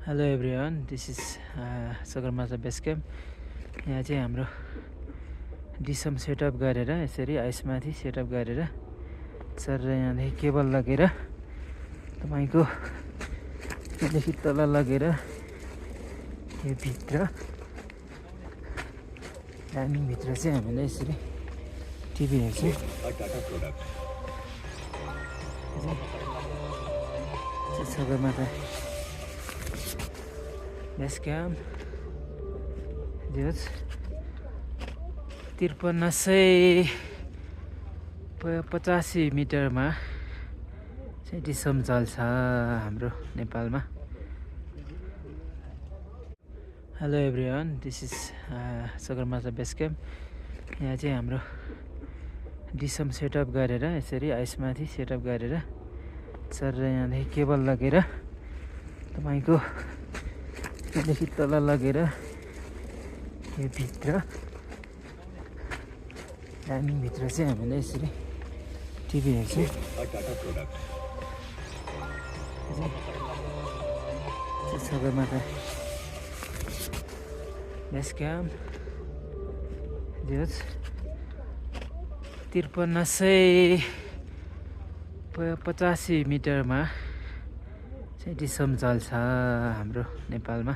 Hello everyone, this is Sagarmatha base camp. यहाँ चाहिँ हाम्रो डिसम सेटअप गरेर यसरी आइसमाथि सेटअप गरेर सर यहाँदेखि केबल लगेर तपाईँको यहाँदेखि तल लगेर यो भित्र भित्र चाहिँ हामीले यसरी टिभी हेर्छौँ। सगरमाथा बेस क्याम्प 5350 मिटरमा चाहिँ डिसम चल्छ हाम्रो नेपालमा। Hello everyone, this is Sagarmatha base camp. यहाँ चाहिँ हाम्रो डिसम सेटअप गरेर यसरी आइसमाथि सेटअप गरेर सर यहाँदेखि केबल लगेर तपाईँको यहाँदेखि तल लगेर यो भित्र भित्र चाहिँ हामीले यसरी टिभी हेर्छौँ। सगरमाथा बेस क्याम्प 5350 मिटरमा चाहिँ डिसम चल्छ हाम्रो नेपालमा।